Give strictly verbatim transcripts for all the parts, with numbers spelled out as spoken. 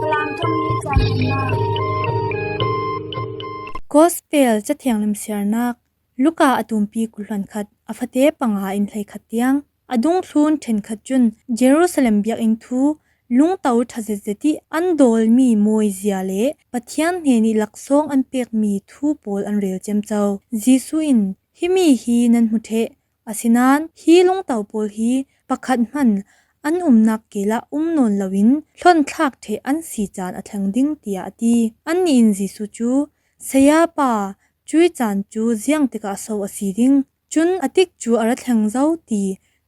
Falam thum ni chan na. Gospel Cathiang limsiarnak. Luka a tumpi kulhluan khat, a fate panga in hleikhat tiang. A dungthlun ṭhenkhat cun Jerusalem biakinn thu lungto ṭha zetzet ih an dawlmi mawizia le Pathian hnenih laksawng an pekmi thu pawl an rel ciamco. Jesuh in, "Himi hi nan hmu ṭheh. Asinain hi lungto pawl hi pakhat hman an umnak kelah um nawn loin hlawnthlak ṭheh an si caan a thleng ding," tiah a ti. Annih in Jesuh cu, "Sayapa, cuih caan cu ziang tikah so a si ding? Cun a tikcu a ra thleng zo ti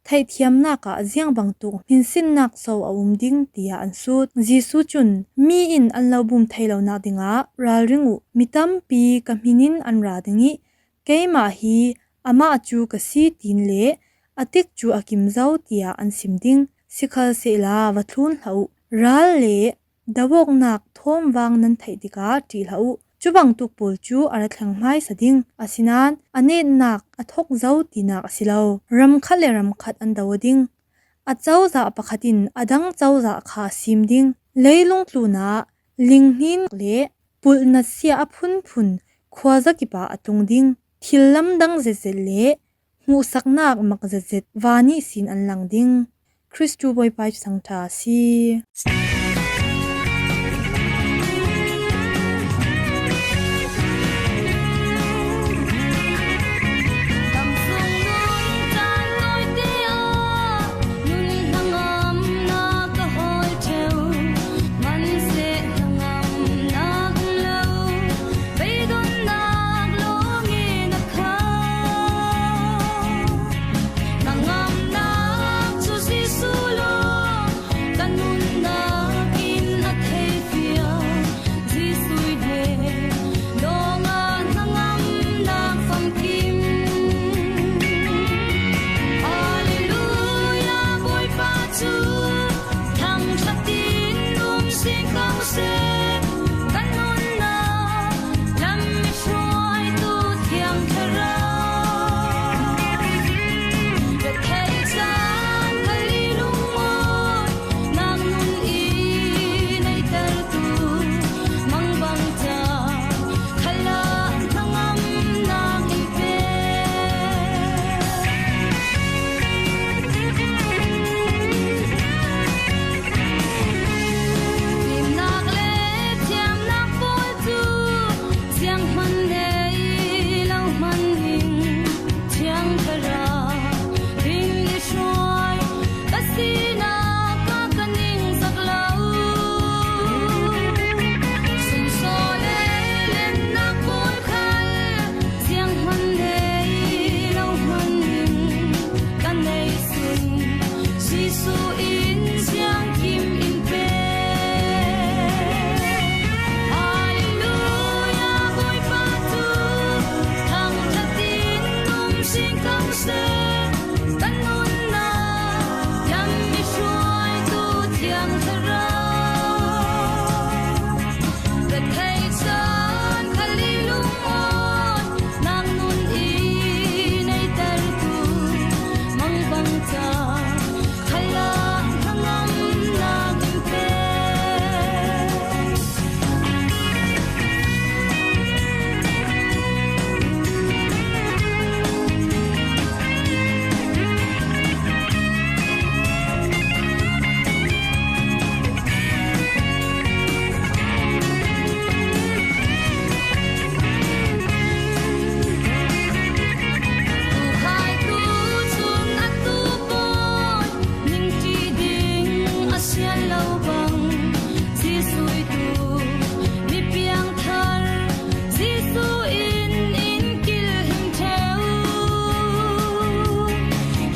theihthiamnak ah ziang bangtuk hminsinnak so a um ding?" tiah an sut. Jesuh cun, "Mi in an lo bum thei lonak dingah ralring uh. Mi tampi ka hmin in an ra ding ih, 'Keimah hi amah cu ka si,' tiin le, 'A tikcu a kim zo,' tiah an sim ding. Sikhalsehla va thlun hlah uh. Ral le do awknak thawmvang nan theih tikah ṭih hlah uh. Cubangtuk pawl cu a ra thleng hmaisa ding, asinain a netnak a thok zo tinak a si lo. Ram khat le ram khat an do aw ding. A cozah pakhat in a dang cozah kha a sim ding. Leilung tlunah linghnin le pulh natsia a phunphun khuazakip ah a tlung ding. Thil lamdang zetzet le hmuhsaknak mak zetzet van ihsin an lang ding. Kristu Bawipa ih thangṭha a si." Nun hnangamnak ka hawl ṭheu, hmanseh hnangamnak lo, beidonnak lawngin a kha. Hnangamnak cu Jesuh lawng, ka nunnak in a theifiang. Jesuh ih hnen lawngah hnangamnak famkim. Halleluia, Bawipa cu thangṭhat in um sing ko seh. Kan nunnak lam i hruaitu Thiang Thlarau. Rethei caan khal i lungawi, nak nun i neitertu mangbangca khalah hnangamnak in pe. Fimnak le thiamnak pawl cu zianghman nei lo hmanh in Thiang Thlarau in i hruai, ka sinak ah ka ningzak lo. Sumsaw le lennak pawl khal zianghman nei lo hmanh in ka nei sin Jesuh in ziangkim in pe. Halleluia, Bawipa cu thangṭhat in um sing ko seh. Kan nunnak lam i hruaitu Thiang Thlarau. Rethei caan khal i lungawi, nak nun i neitertu mangbangca khalah hnangamnak in pe. Tuukhaitu cun atu pawi, ningṭih ding a sian lo bang, Jesuh ih tu mi piangthar, Jesuh in in kilhim ṭheu.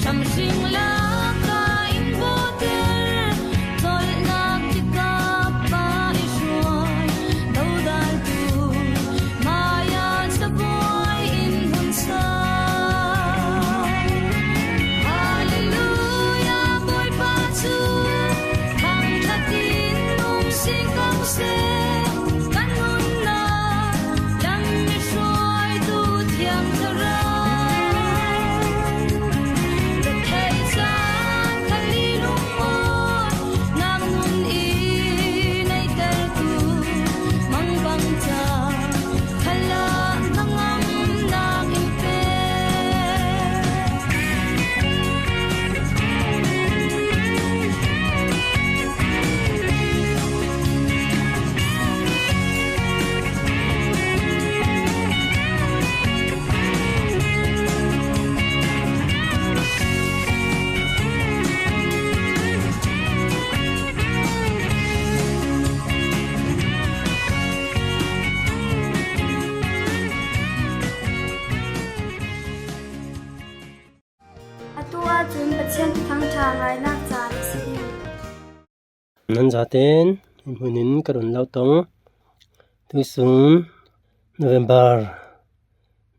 Hramhring lak ah in bawhter, colhnak tikah pa i hruai, dodaltu mai-ah cabuai in hun sa. Halleluia, Bawipa cu thangṭhat in um sing ko seh. Kan nunnak lam i hruaitu Thiang Thlarau. Rethei caan khal i lungawi, nak nun i Nan zaten hmunin ka run lo tong. Tuisun November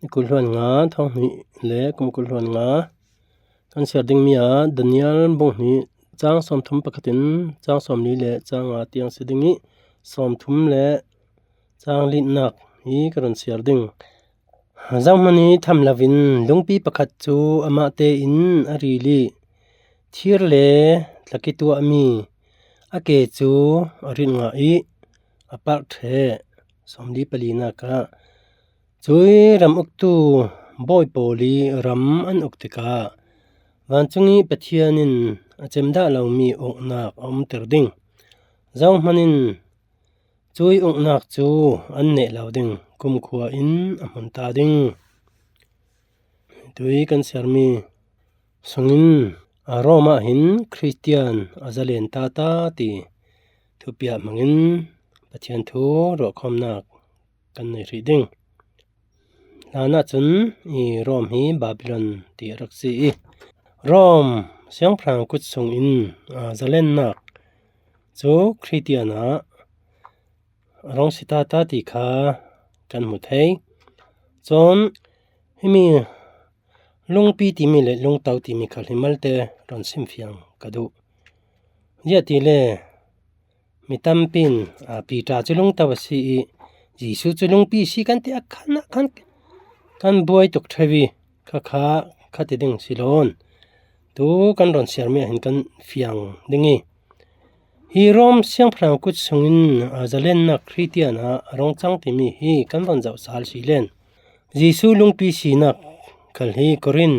ni kul hluan nga, thawng hnih le kum kul hluan nga kan siar ding mi a Daniel bung hnih chang sawmthum pakhatin chang sawmli le chang nga tiang si ding ih, sawmthum le chang linak hi ka run siar ding. Zohman ih tham lovin lungpi pakhat cu amahte in a ril ih, thir le tla kituahmi a ke cu a rit ngah ih a palh ṭheh. Sawmli palinak ah, cuih ram uktu bawi pawl ih ram an uk tikah vancung ih Pathian in a cem dah lomi uknak a umter ding. Zohman in cuih uknak cu an neh lo ding, kumkhua in a hmun ta ding. Tuih kan siarmi sungin, a Rom ah hin Khristian a zalen tata ti thupiak hmangin Pathian thu ruahkhawmnak kan nei hrih ding. Hlan ahcun i Rom hi Babilon ti a rak si ih, Rom siangpahrang kut sungin, aa, zalennak cu Khristian ah a rung si tata ti kha kan hmu thei. Cun himi lungpi timi le lungto timi kha hi malte run simfiang ka duh. Ziahtile mi tampi in, aa, Peter cu lungto a si ih, Jesuh cu lungpi a si kan ti a khan ah khan kan buai tuk ṭheu ih, kha kha kha ti ding si lo in, tu kan run siarmi ah hin kan fiang ding ih, hi Rom siangpahrang kut sungin, aa, zalennak Khristian ah a rung cang timi hi kan run zoh sal si len. Jesuh lungpi sinak khal hi Korin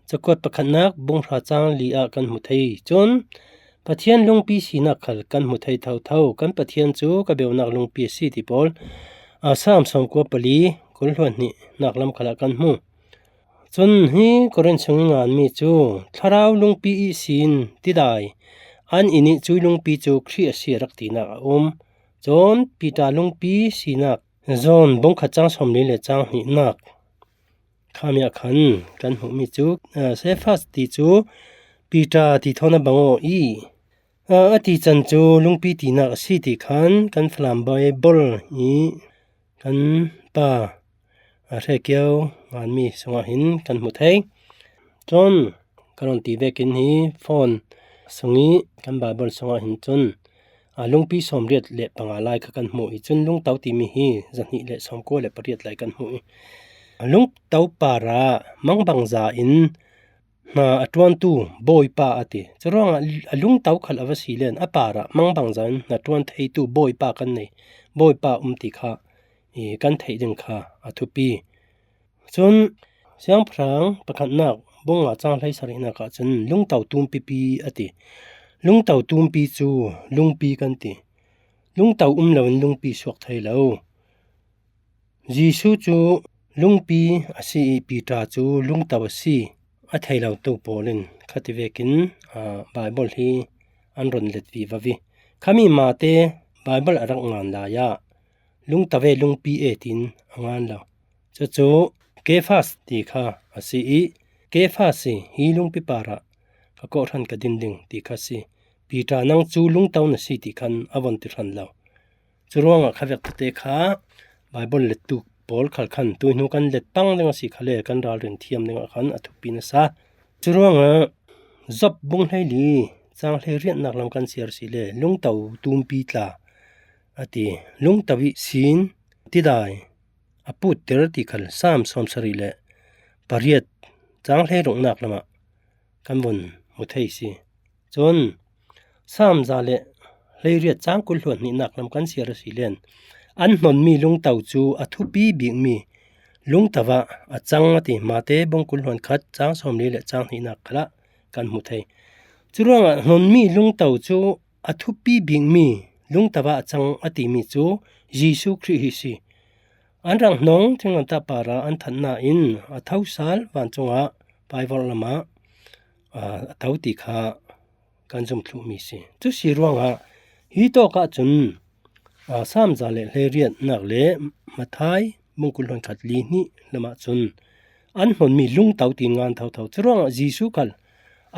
cakuat pakhatnak bung hra cang li ah kan hmu thei. Cun Pathian lungpi sinak khal kan hmu thei thotho. Kan Pathian cu ka beunak lungpi a si ti pawl, aa, Salm sawmkua pali kul hluan hnihnak lam khal ah kan hmu. Cun hi Korin sungih nganmi cu thlarau lungpi ihsin tidai an in ih cuih lungpi cu Khrih a si a rak tinak a um. Cun Peter lungpi sinak John bung khat cang sawmli le cang hnihnak khami ah khan kan hmuhmi cu, aa, Cephas ti cu Peter ti thawn a bang aw ih, aa, a tican cu lungpi tinak a si ti khan kan Falam Baibal ih kan pa, aa, Hrekio nganmi sungah hin kan hmu thei. Cun ka run ti vekin hi phone sungih kan Baibal sungah hin cun, aa, lungpi sawmriat le panga lai kha kan hmu ih cun lungto timi hi zahnih le sawmkua le pariat lai kan hmu ih, lungto parah mangbangza in hna a ṭuantu Bawipa a ti. Curuangah a lungto khal a va si len a parah mangbangza in hna ṭuan theitu Bawipa kan nei, Bawipa um ti kha i kan theih ding kha a thupi. Cun Siangpahrang pakhatnak bung nga cang hleisarihnak ah cun lungto tumpipi a ti. Lungto tumpi cu lungpi kan ti. Lungto um loin lungpi suak thei lo. Jesuh cu lungpi a si ih Peter cu lungto a si a thei lotu pawl in khati vekin, aa, Baibal hi an run let vivo ih, khami Mate Baibal a rak ngan lai ah lungto e, lungpi e tiin a ngan lo. Cucu Kephas ti kha a si ih, Kephas hi lungpi parah ka kawhhran ka din ding ti kha si. Peter nang cu lungto na si ti khan a von ti hran lo. Curuangah khavek tete kha Baibal lettu pawl khal khan tuihnu kan let pang ding a si khale kan ralrin thiam dingah khan a thupi nasa. Curuangah Job bung hleili cang hleiriatnak lam kan siar si le lungto tumpi tla a ti. Lungto ihsin tidai a putter ti khal Salm sawmsarih le pariat cang hleiruknak lamah kan vun hmu thei si. Cun Salm za le hleiriat cang kul hluan hnihnak lam kan siar a si len, an hnonmi lungto cu a thupi bikmi lungto ah a cang a ti. Mate bung kul hluan khat cang sawmli le cang hnihnak khalah kan hmu thei. Curuangah hnonmi lungto cu a thupi bikmi lungto ah a cang a timi cu Jesuh Khrih hi si. An rak hnong thinglamtah parah an thatnak in a thosal vancungah paivorh lamah, aa, a to ti kha kan zum thluhmi si. Cu si ruangah hi tawk ahcun, aa, Salm za le hleiriatnak le Matthai bung kul hluan khat li hnih lamah cun an hnonmi lungto tiin ngan thotho. Curuangah Jesuh khal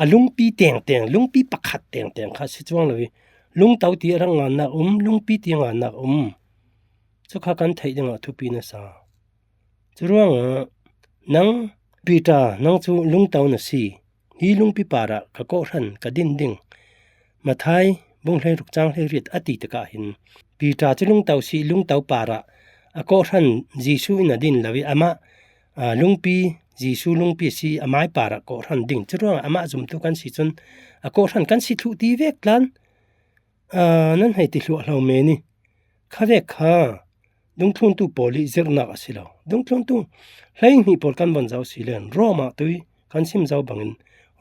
a lungpi tengteng, lungpi pakhat tengteng kha si cuang lo ih, lungto ti a rak ngannak um, lungpi ti a ngannak um. Cu kha kan theih dingah thupi na sa. Curuangah nang Peter, nang cu lungto na si. Hi lungpi parah ka kawhhran ka din ding. Matthai bung hleiruk cang hleiriat a ti tikah hin Peter cu lungto si, lungto parah a kawhhran Jesuh in a din lo i amah, aa, lungpi, Jesuh lungpi a si, amai parah kawhhran ding. Curuangah amah zumtu kan si cun a kawhhran kan si thluh ti vek tlan, aa, nan hei ti hluah hlo men i kha vek kha dungthluntu pawl i zirhnak a si lo. Dungthluntu hleihnih pawl kan von zoh si len, Rom ah tui kan sim zo bangin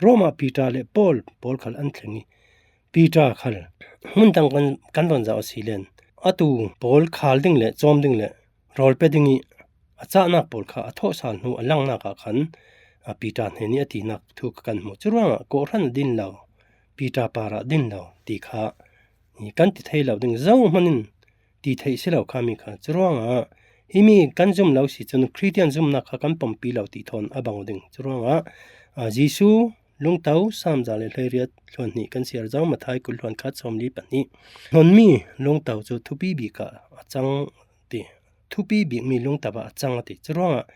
Rom ah Peter le Paul pawl khal an thleng i Peter khal hmun dang kan, kan von zoh si len, atu pawl khal ding le cawm ding le rawl pe ding i a cahnak pawl kha a thawhsal hnu a langnak ah khan, a, Peter hnen i a tinak thu kha kan hmu. Curuangah kawhhran a din lo, Peter parah a din lo ti kha i kan ti thei lo ding, zohman in ti theih si lo kha mi kha. Curuangah himi kan zum lo si cun Khristian zumnak kha kan pawmpi lo ti thawn a bang ding. Curuangah, a, Jesuh lungto, Salm za le hleiriat hluan hnih kan siar zo, Matthai kul hluan khat sawmli pahnih. Hnonmi lungto cu thupi bik ah a cang ti, thupi bikmi lungto ah a cang a ti. Curuangah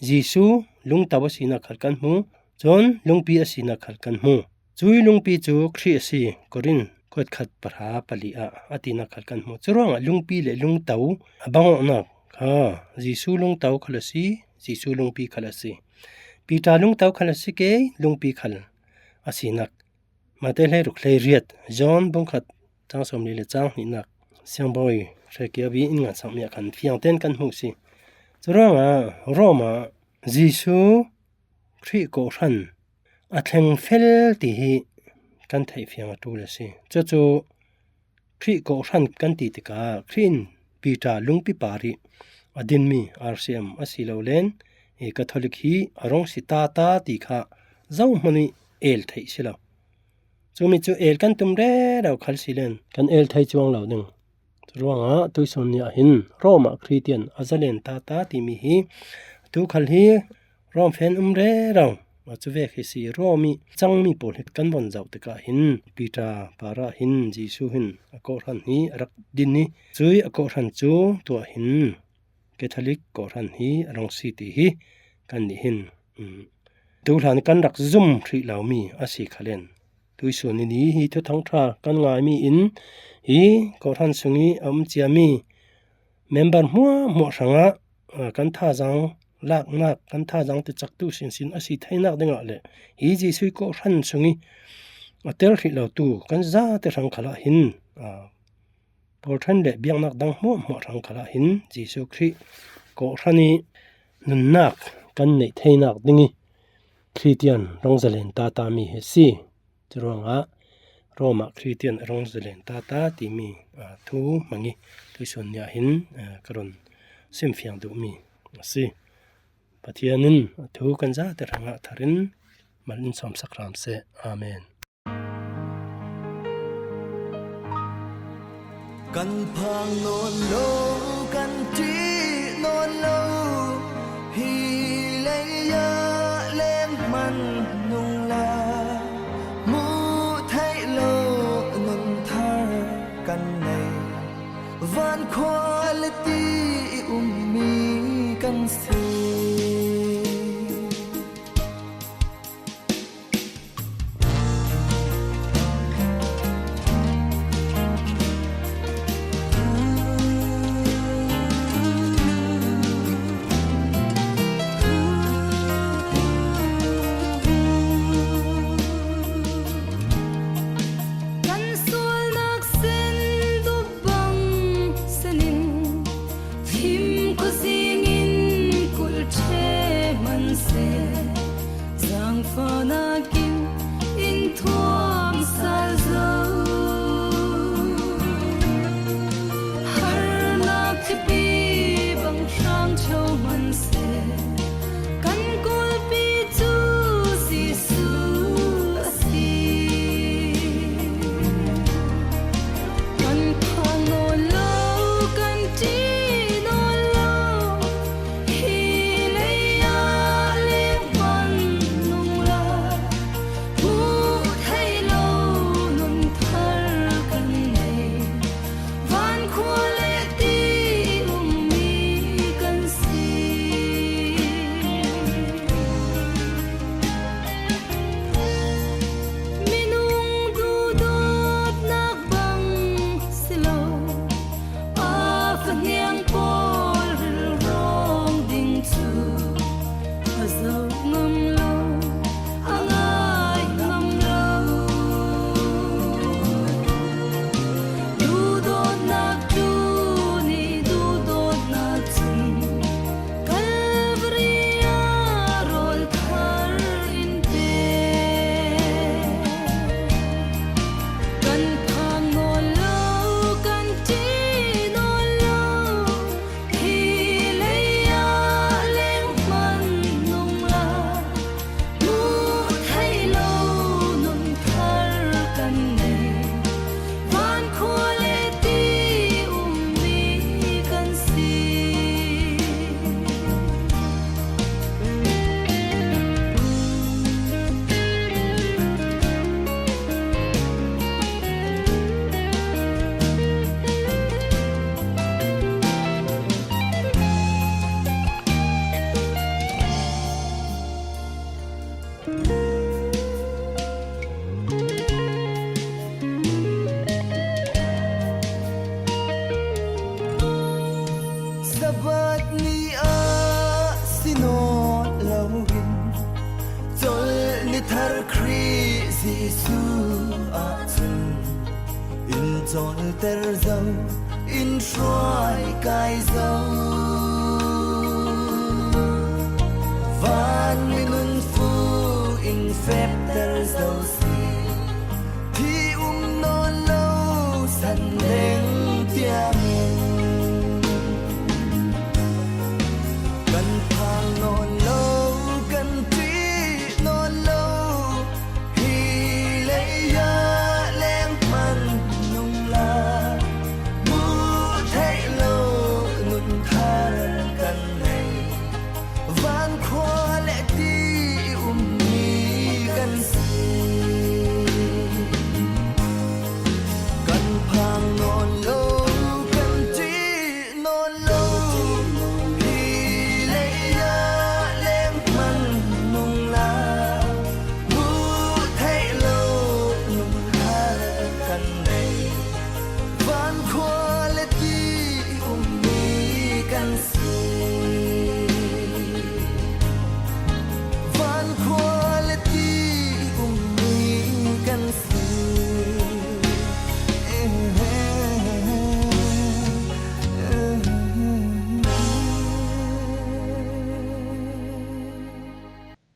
Jesuh lungto a sinak khal kan hmu, cun lungpi a sinak khal kan hmu. Cui lungpi cu Khrih a si, Korin kuat khat pahra pali ah a tinak khal kan hmu. Curuangah lungpi le lungto a bangawhnak kha Jesuh lungto khal a si, Jesuh lungpi khal a si. Peter lungto khal a si ke, lungpi khal a sinak. Matthai hleiruk hleiriat, John bung khat cang sawmli le cang hnihnak, Siangbawi Hrekiabi in ngansak mi ah khan fiang tein kan hmuh si. Curuangah Rom ah Jesuh Khrih kawhhran a thleng fel ti hi kan theih fiang a ṭul a si. Cucu Khrih kawhhran kan ti tikah Khrih in Peter lungpi par i a dinmi R C M a si lo len i Catholic hi a rung si ta ta ti kha zohman i el theih si lo. Cumi cu el kan tum rero khal si len kan el thei cuang lo ding. Curuangah tuisun ni ah hin Rom ah Khristian a zalen ta ta timi hi tu khal hi Rom fan um rero. Cu vek hi si, Rom i cangmi pawl hi kan von zoh tikah hin Peter parah hin Jesuh hin a kawhhran hi a rak din i cui a kawhhran cu tuah hin Catholic kawhhran hi a rung si ti hi kan nih hin, um, tuhlan kan rak zum hrih lomi a si khalen. Tuisun ni hi thuthang ṭha kan ngaimi in hi kawhhran sung i a um ciami member hmuahhmuah hrangah, aa, kan thazaang laknak, kan thazaang ticaktu sinsin a si theinak dingah le hi Jesuh kawhhran sung i a tel hrih lotu kan zate hrang khalah hin, aa, Paul ṭhen le biaknak dang hmuahhmuah hrang khalah hin Jesuh Khrih kawhhran i nunnak kan neih theinak ding i Khristian rung zalen ta ta mi hi si. Curuangah Rom ah Khristian rung zalen ta ta timi, aa, thu hmang i tuisun ni ah hin, aa, ka run simfiang duhmi a si. Pathian in a thu kan zate hrangah thar in mal in sawmsak hram seh. Amen. Kan phang nawn lo, kan ṭih nawn lo, hi lei ah leng hman nung la, hmuh theih lo nun thar kan nei. Van khua le ti i ummi kan si. Kan sualnak sin dup bang sinin, thim khuazing in kulh Tawlter zo, in hruai kai zo. Van minung fu in fepter zo si. Thi um nawn lo san leng tiangin. Kan phang nawn lo, kan ṭih nawn lo. Hi leia leng hman nung la, muh theih lo nun thar kan nei. Van khua le ti um mi kan si. Kan phang nawn lo, kan ṭih nawn lo. Hi leia leng hman nung la, muh theih lo nun thar kan nei. Van khua le ti um mi kan si. Van khua le ti um mi kan si.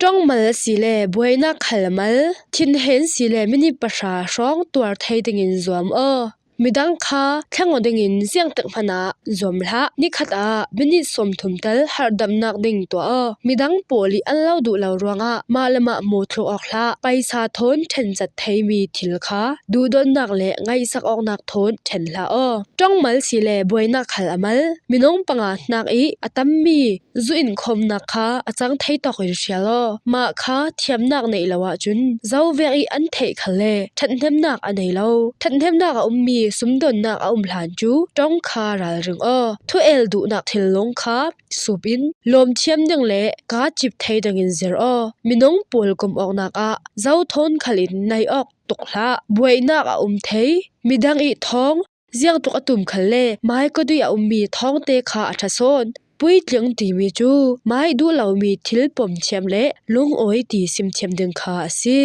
Ṭawng mal si le buainak khal a mal, thinheng si le minit pahra hrawng tuar thei dingin zuam aw. Midang kha thleng aw dingin ziangtik hmanah zuam hlah. Nikhat ah minit sawmthum tal harhdamnak ding tuah aw. Midang pawl ih an lo duh lo ruangah mah le mah mawhthluk awk hlah. Paisa thawn ṭhencat theimi thil kha duhdonnak le ngaihsak awknak thawn ṭhen hlah aw. Ṭawng mal si le buainak khal a mal, minung panga hnak ih a tammi zu inkhawmnak kha a cang thei tawk in hrial aw. Mah kha thiamnak neih lo ahcun zo vek ih an theih khal le ṭhathnemnak a nei lo. Ṭhathnemnak a ummi sumdonnak a um hlan cu ṭawng kha ralring aw. Thu el duhnak thinlung kha sup in lawmthiam ding le kaa cip thei dingin zir aw. Minung pawl kum awknak ah zo thawn khal in naih awk tuk hlah. Buainak a um thei, midang ih thawng ziangtluk a tum khal le mai kawtui a ummi thawngte kha a ṭha sawn. Puitling timi cu mai duh lomi thil pom thiam le lungawi ti sim thiam ding kha a si.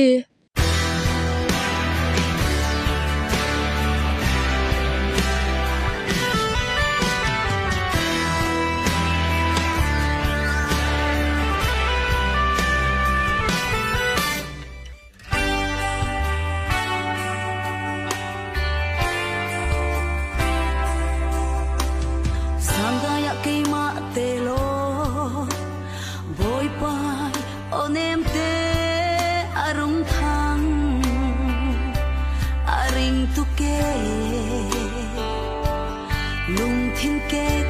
Sangdai ah keimah te law, Bawipa ih awnemte a rung thang, a ring tuk e, lungthin kek